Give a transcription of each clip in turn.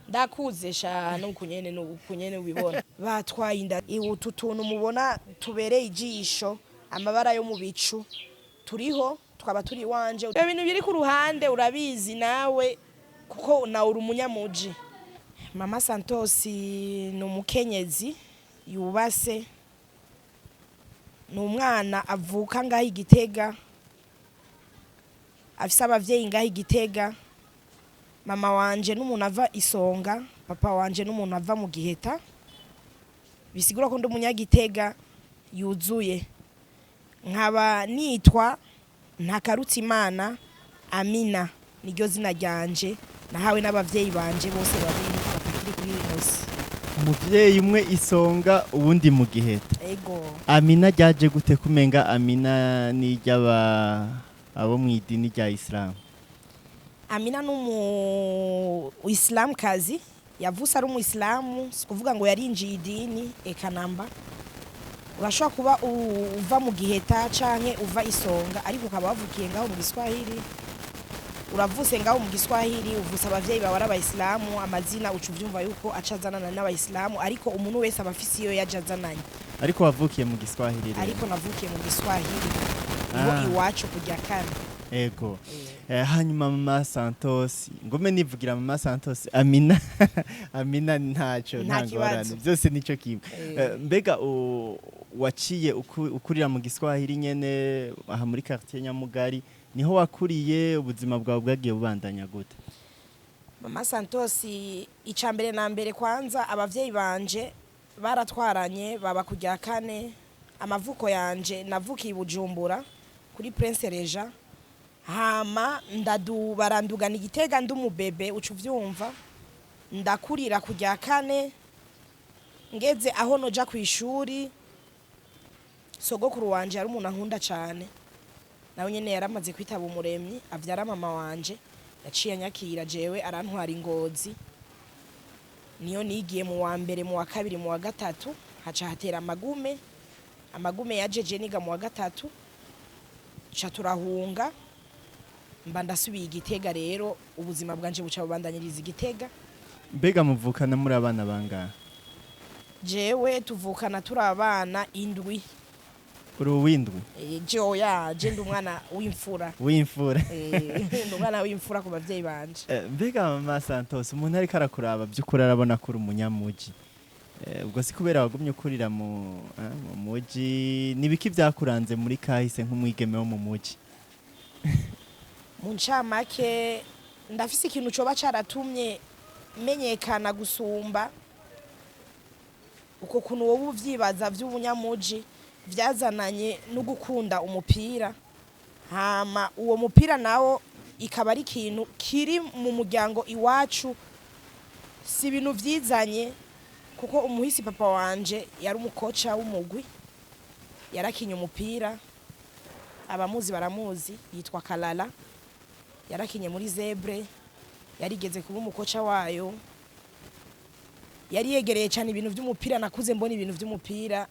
Ndakuze sha, nuku nyene, nuku nyene ubibona batwaye inda. Utu tuntu mubona tubereye ijisho, amabara yo mu bicu turiho, twaba turi iwanje. Ibyo bintu biri ku ruhande urabizi nawe kuko nawe uri umunyamuji. Mama Santos ni umukenyezi yubase, ni umwana avuka ngaho igitega, afise abavyeyi ngaho igitega. Mama wanje n'umuntu ava Isonga, papa wanje n'umuntu ava mu Giheta, bisigura ko ndi umunyagitega yuzuye. Nkaba nitwa Ntakarutsimana Amina, niryo zina ryanje nahawe n'abavyeyi banje bose babiri batakiri kuri ino si. Umuvyeyi umwe Isonga, uwundi mu Giheta. Ego. Amina ryaje gute, kumenga Amina ni iry'aba abo mu idini rya Islam? Amina ni umu kazi, yavutse ari umuyisilamu, si kuvuga ngo yarinjiye idini, eka namba. Urashobora kuba uva mu Giheta canke uva Isonga, ariko ukaba wavukiye ngaho mu Giswahili, uravuse ngaho mu Giswahili, uvuse abavyeyi bawe ari abayisilamu, amazina uca uvyumva yuko aca azanana n'abayisilamu, ariko umuntu wese aba afise iyo yaje azananye. Ariko wavukiye mu Giswahili rero? Ariko navukiye mu Giswahili, niho iwacu kujya kane. Ego. Hanyuma Mama Santos, ngome nivugira Mama Santos Amina, Amina ntaco. Nta nta ngorane. kibazo. Byose nico kimwe. Mbega waciye ukurira mu Giswahili nyene, aha muri quartier Nyamugari niho wakuriye? Ubuzima bwawe bwagiye bubandanya gute? Mama Santos, icya mbere na mbere kwanza abavyeyi banje baratwaranye baba kujya kane. Amavuko yanje navukiye i Bujumbura kuri Prince Reja, hama ndadu barandugana igitega ndi umubebe, uca uvyumva. Ndakurira kujya kane, ngeze aho noja ku ishuri, sogokuru wanje yari umuntu ankunda cane, nawe nyene yaramaze kwitaba Umuremyi, avyara mama wanje, yaciye anyakira jewe arantwara Ingozi, niyo nigiye mu wa mbere, mu wa kabiri, mu wa gatatu. Haca hatera amagume, amagume yajeje niga mu wa gatatu, ca turahunga, mba ndasubiye Igitega. Rero ubuzima bwanje buca bubandanyiriza Igitega. Mbega muvukana muri abana bangahe? Jewe tuvukana turi abana indwi. Uri uwindwi? Jewe je ndi umwana w'imfura. W'imfura. Ndi umwana w'imfura ku bavyeyi banje. Mbega Mama Santos, umuntu ariko arakuraba by'ukuri arabona ko uri umunyamuji. Ubwo si kubera wagumye ukurira mu muji? Nibiki byakuranze muri kahise nk'umwigeme wo mu muji? Mu ncamake, ndafise ikintu coba caratumye menyekana gusumba uko kuntu wowe uvyibaza vy'ubunyamuji. Vyazananye no gukunda umupira, hama uwo mupira nawo ikaba ari ikintu kiri mu muryango iwacu, si ibintu vyizanye, kuko umuhisi papa wanje yari umukoca w'umugwi, yarakinye umupira, abamuzi baramuzi, yitwa Kalala, yarakinye muri Zebre, yarigeze kuba umukoca wayo, yari yegereye cyane ibintu by'umupira. Nakuze mbona ibintu by'umupira,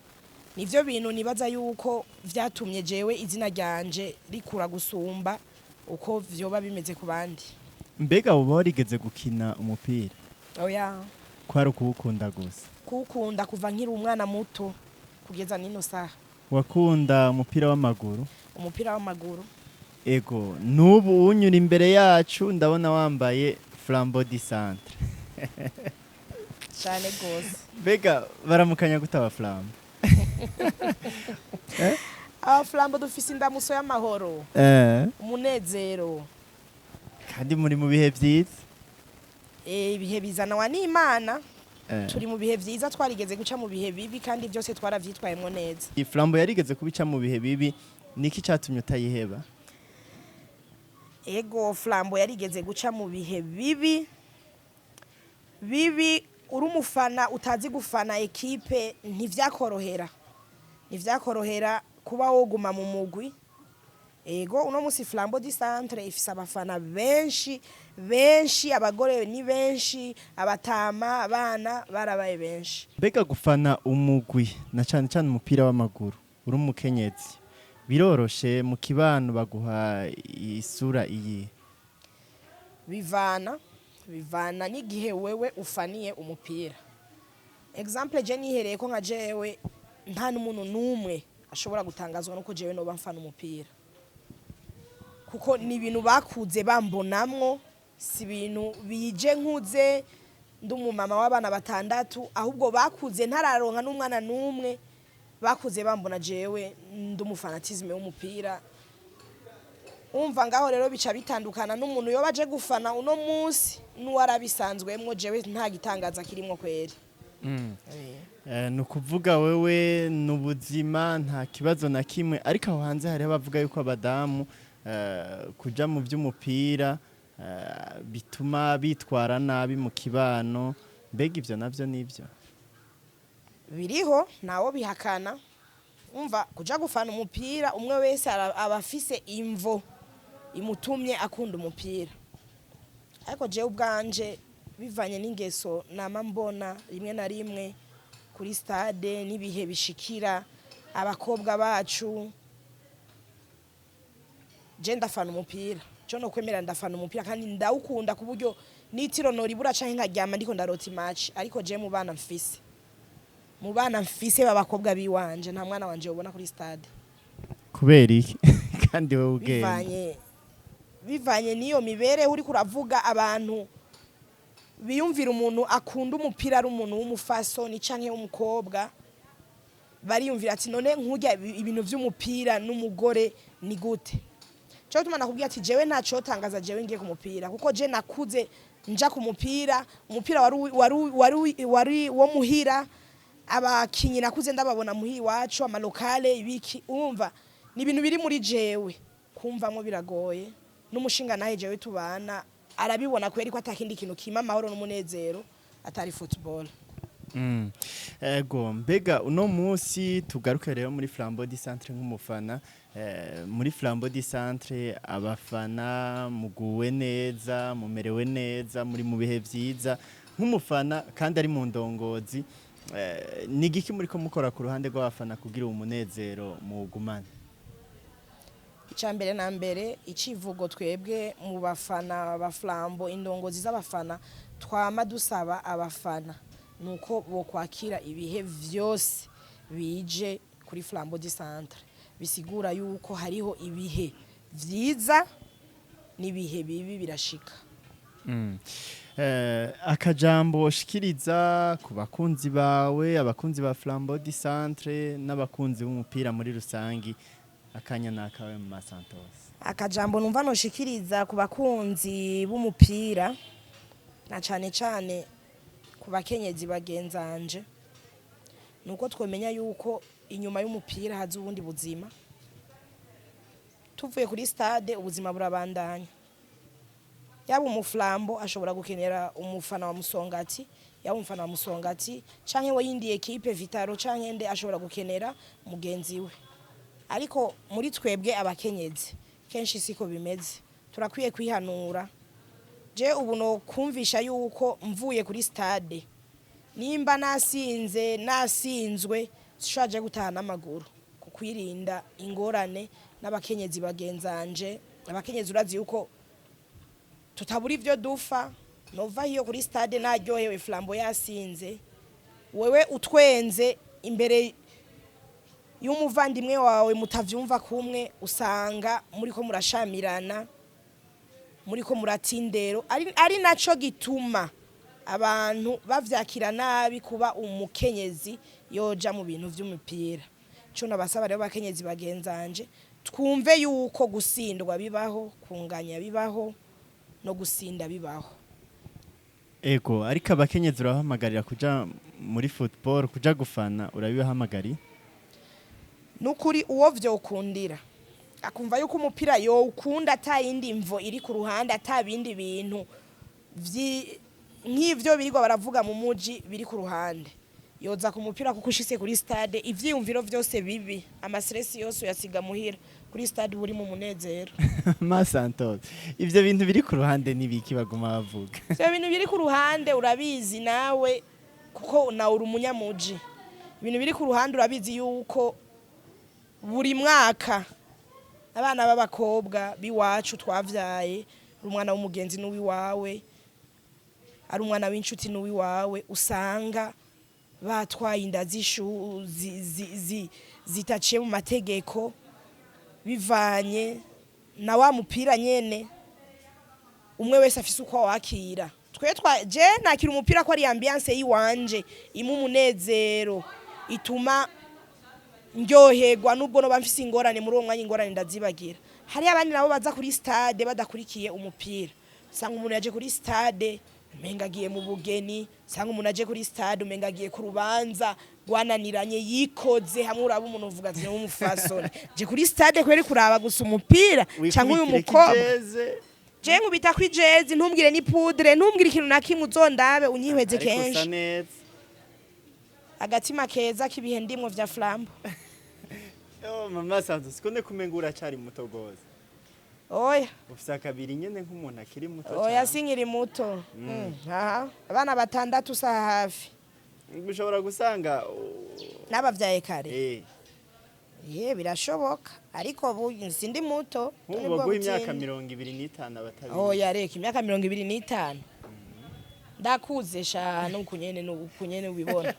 nivyo bintu nibaza yuko vyatumye jewe izina ryanje rikura gusumba uko vyoba bimeze ku bandi. Mbega uba warigeze gukina umupira? Oya. Kwari ukuwukunda gusa? Kuwukunda kuva nkiri umwana muto kugeza nino saha. Wakunda umupira w'amaguru? Umupira w'amaguru. Ego, n'ubu unyura imbere yacu ndabona wambaye Flambeau du Centre. Cyane gose. Mbega baramukanya gute aba Flambeau? Aba Flambeau dufise indamuso y'amahoro, umunezero. Kandi muri mu bihe vyiza. Ibihe bizanwa n'Imana. Turi mu bihe vyiza, twarigeze guca mu bihe bibi kandi byose twaravyitwayemwo neza. Iyi Flambeau yarigeze kubica mu bihe bibi, niki catumye utayiheba? Ego, Flambeau yarigeze guca mu bihe bibi bibi. Uri umufana utazi gufana ekipe, ntivyakorohera kuba woguma mu mugwi. Ego, uno musi Flambeau du Centre ifise abafana benshi benshi, abagore ni benshi, abatama, abana barabaye benshi. Mbega gufana umugwi na cane cane umupira w'amaguru uri umukenyezi biroroshe? Mu kibano baguha isura iyi? Bivana. Bivana n'igihe wewe ufaniye umupira. Exemple, je nihereye ko nka jewe nta n'umuntu n'umwe ashobora gutangazwa nuko jewe noba mfana umupira, kuko ni ibintu bakuze bambonamwo, si ibintu bije nkuze ndi umumama w'abana batandatu, ahubwo bakuze ntararonka n'umwana n'umwe, bakuze bambona jewe ndi umufanatisme w'umupira. Umva, ngaho rero bica bitandukana n'umuntu yoba aje gufana uno munsi n'uwarabisanzwemwo. Jewe nta gitangaza kirimwo kweri. Ni ukuvuga wewe ni ubuzima, nta kibazo na kimwe. Ariko aho hanze hariho abavuga yuko abadamu kuja mu by'umupira bituma bitwara nabi mu kibano. Mbega ivyo navyo nivyo? Biriho, ntawo bihakana. Umva, kuja gufana umupira, umwe wese aba afise imvo imutumye akunda umupira. Ariko jewe ubwanje, bivanye n'ingeso nama mbona rimwe na rimwe kuri stade n'ibihe bishikira abakobwa bacu, je ndafana umupira cyo no kwemera, ndafana umupira kandi ndawukunda ku buryo n'itiro noribura canke nkaryama ndiko ndarota imatch. Ariko je mu bana mfise b'abakobwa biwanje, nta mwana wanje ubona kuri stade. Kubera iki kandi wowe ugenda? Bivanye n'iyo mibereho uriko uravuga. Abantu biyumvira umuntu akunda umupira ari umuntu w'umufasoni canke w'umukobwa, bariyumvira ati: "None nkurya ibintu vy'umupira n'umugore ni gute?" Cyo gituma nakubwiye ati jewe ntacotangaza jewe ngiye ku mupira, kuko je nakuze nja ku mupira. Umupira wari wo muhira, abakinyi nakuze ndababona muhira iwacu, amalocales, ibiki. Umva, ni ibintu biri muri jewe, kumvamwo biragoye. N'umushinga nahe jewe tubana arabibona kweri ko atakindi kintu kima amahoro n'umunezero atari football. Ego, mbega uno munsi tugaruke rero muri Flambeau du Centre nk'umufana, muri Flambeau du Centre abafana muguwe neza, mumerewe neza, muri mu bihe vyiza. Nk'umufana kandi ari mu ndongozi, ni igiki muriko mukora ku ruhande rw'abafana kugira uwo munezero muwugumane? Icya mbere na mbere, icivugo twebwe mu bafana ba Flambeau, indongozi z'abafana, twama dusaba abafana nuko bokwakira ibihe vyose bije kuri Flambeau du Centre. Bisigura yuko hariho ibihe vyiza n'ibihe bibi, birashika. Akajambo ushikiriza ku bakunzi bawe, abakunzi ba Flambeau du Centre n'abakunzi b'umupira muri rusangi, akanya nakawe mu Santos. Akajambo numva noshikiriza ku bakunzi b'umupira na cane cane ku bakenyezi bagenzanje, nuko twomenya yuko inyuma y'umupira haza ubundi buzima. Tuvuye kuri stade, ubuzima burabandanya. Yaba umuflambo ashobora gukenera umufana wa Musongati, yaba umufana wa Musongati canke we yindi équipe, Vital'O canke nde, ashobora gukenera mugenzi we. Ariko muri twebwe abakenyezi kenshi siko bimeze, turakwiye kwihanura. Je ubu no kumvisha yuko mvuye kuri stade, nimba nasinze, nasinzwe, sishaje gutaha n'amaguru kukwirinda ingorane n'abakenyezi bagenzanje. Abakenyezi urazi yuko tutabura ivyo dufa. Nova hiyo kuri stade naryohewe, Flambeau yasinze, wewe utwenze imbere y'umuvandimwe wawe mutavyumva kumwe, usanga muriko murashamirana, muriko muratindero. Ari naco gituma abantu bavyakira nabi kuba umukenyezi yoja mu bintu vy'umupira. Ico nabasaba rero bakenyezi bagenzanje, twumve yuko gusindwa bibaho, kunganya bibaho, no gusinda bibaho. Ego, ariko abakenyezi urabahamagarira kuja muri football, kuja gufana, urabibahamagariye? Nukuri uwo vyokundira akumva yuko umupira yowukunda ata yindi mvo iri ku ruhande, ata bindi bintu nk'ivyo birirwa baravuga mu muji biri ku ruhande, yoza ku mupira, kuko ushitse kuri stade ivyiyumviro vyose bibi, amastress yose uyasiga muhira. Kuri stade uba uri mu munezero. Ma Santos, ivyo bintu biri ku ruhande nibiki baguma bavuga? Ivyo bintu biri ku ruhande urabizi nawe, kuko nawe uri umunyamuji. Ibintu biri ku ruhande urabizi yuko buri mwaka abana b'abakobwa b'iwacu twavyaye, uri umwana w'umugenzi n'uwiwawe. Ari umwana w'inshuti n'uwiwawe, usanga batwaye inda z'ishu zitaciye mu mategeko, bivanye na wa mupira nyene. Umwe wese afise uko wakira. Twe twa je nakira umupira ko ari ambiance yiwanje, imu umunezero, ituma ndyoherwa. Nubwo noba mfise ingorane muri uwo mwanya, ingorane ndazibagira. Hari abandi nabo baza kuri stade badakurikiye umupira. Usanga umuntu yaje kuri stade umenga agiye mu bugeni, usanga umuntu aje kuri stade umenga agiye ku rubanza rwananiranye, yikoze hamwe. Uraba umuntu uvuga ati: "N'umufasoni je kuri stade kweri kuraba gusa umupira canke uyu Wikubitire mukobwa?" Kijeze. Je nkubita kuri jezi, ntumbwire ni poudre, ntumbwire ikintu na kimwe, uzondabe unyihweze. Ariko usa Kenshi neza. Agatima keza k'ibihe ndimwo vya Flambeau. Yo mama Santos, ko kumenga uracari muto gose? Oya. Ufise akabiri nyene nk'umuntu akiri muto. Oya. Cane. Sinkiri muto. Aha abana batandatu saha hafi. Ushobora gusanga N'abavyaye kare. Eh. Ye, birashoboka, ariko ubu sindi muto. Nk'ubu Nibwo baguha imyaka butindi. 25 abatabizi. Oya, reka, imyaka 25 ndakuze sha, nuku nyene nuku nyene ubibona.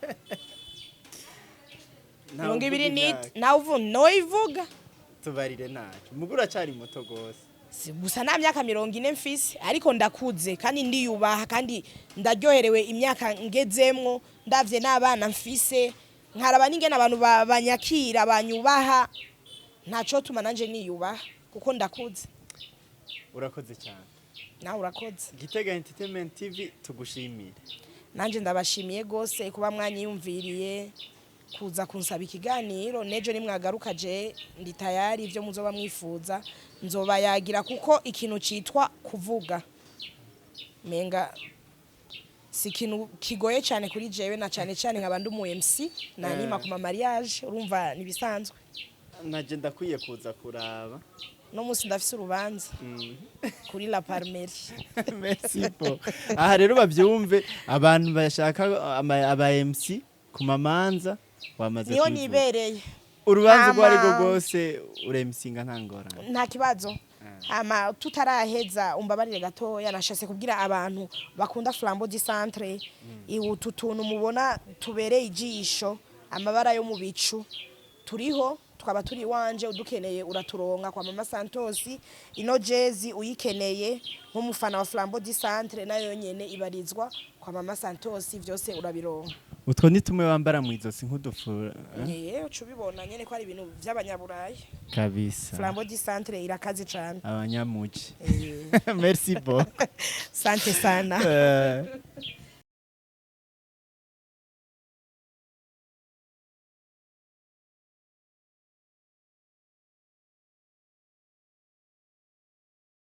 Ntawe mirongo ibiri uvuga ni imyaka. nawe uvu noyivuga. Tubarire naco muga uracari muto gose. Si gusa nta myaka 40 mfise, ariko ndakuze kandi ndiyubaha kandi ndaryoherewe imyaka ngezemwo. Ndavye n'abana mfise, nkaraba n'ingene abantu banyakira, banyubaha, ntaco tuma nanje niyubaha kuko ndakuze. Urakoze cyane. Nawe urakoze. Gitega Entertainment TV tugushimire. Nanje ndabashimiye gose kuba mwanyiyumviriye kuza kunsaba ikiganiro. Nejo nimwagaruka, je ndi tayari, ivyo muzoba mwifuza nzobayagira, kuko ikintu citwa kuvuga menga si ikintu kigoye cyane kuri jewe, na cyane cyane nkaba ndi umu MC nanima ku ma mariage, urumva nibisanzwe. Naje ndakwiye kuza kuraba. No munsi ndafise urubanza kuri La Palmerie. Merci po. Aha rero bavyumve abantu bashaka aba MC ku mamanza, wamaze Niyo kubivuga. nibereye. Urubanza urwo arirwo Ama- rwose uremusinga nta ngorane. Nta kibazo. Hama tutaraheza, umbabarire gatoya, nashase kubwira abantu bakunda Flambeau du Centre, utu tuntu mubona tubereye ijisho, amabara yo mu bicu, turiho, twaba turi iwanje. Udukeneye uraturonka kwa Mama Santos. Ino jezi uyikeneye nk'umufana wa Flambeau du Centre, nayo nyene ibarizwa kwa Mama Santos, vyose urabironka. Utwo ni tumwe wambara mu izosi nk'udufura, eh? Ye, uca ubibona nyene ko ari ibintu vy'abanyaburayi. Kabisa. Flambeau du Centre irakaze cane. Abanyamuji. Eh, Merci beaucoup. Sante sana.